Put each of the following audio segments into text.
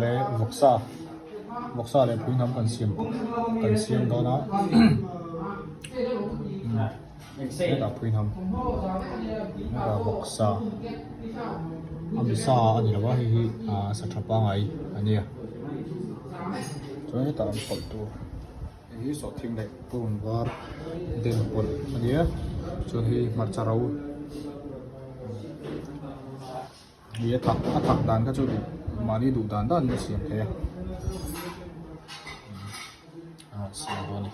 Leh vawksa vawksa leh phuihnam kan siam kan siam dawn a hetah phuihnam hetah vawksa a misa a ni lo a hei hi ah sa tha pangai a nia chuan hetah an pawlh tur hei hi sawhthing leh purun var den pawlh a nia chuan hei hmarcha ro. Ni a thak a thak dan kha chu mahni duh dan dan in a siam thei a a siam dawn a ni.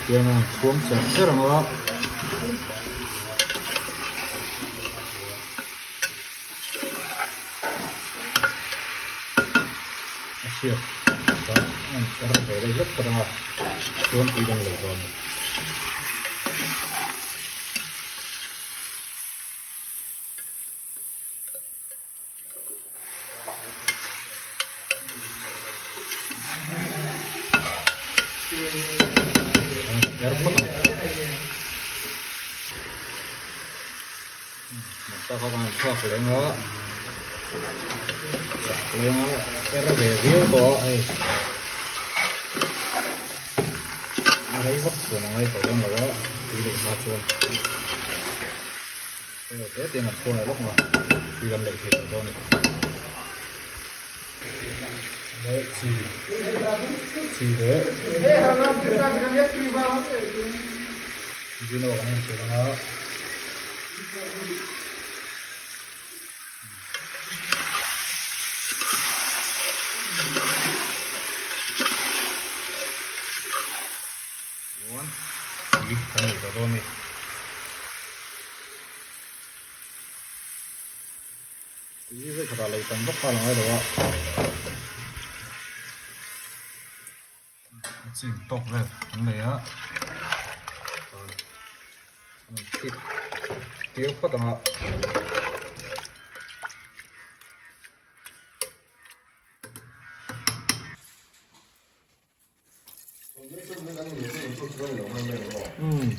Tiang a chhuang cher cher ang a. A hriat chuan a in er ve deuh hlek phawt ang a chuan tui dang lo dawn a ni. Er phawt ang. Hmarcha kha kan chhuak leng a, chak leng a er ve viau tawh a hei. A rei vak chuan a ngai tawh dawn lo a, tui leh hma chuan. Hei te te in an chhuak leh lawk a, tui kan leh thei tawh dawn a ni. Leh chi chi leh Gino kan en thei ang a. Chuan tui kan nei tawh dawn a ni. Tui vek khatah lei tam vak kha a la ngai lo a. A chin tawk vel an nei a. An thip tir phawt ang a. Umm.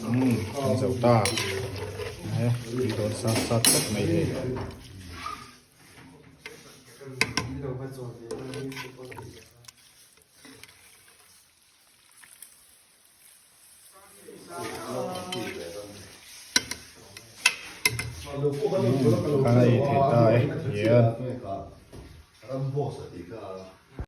Umm kan zo ta e tui dawn sat sat khawp mai hei. Kan ei thei ta e hian.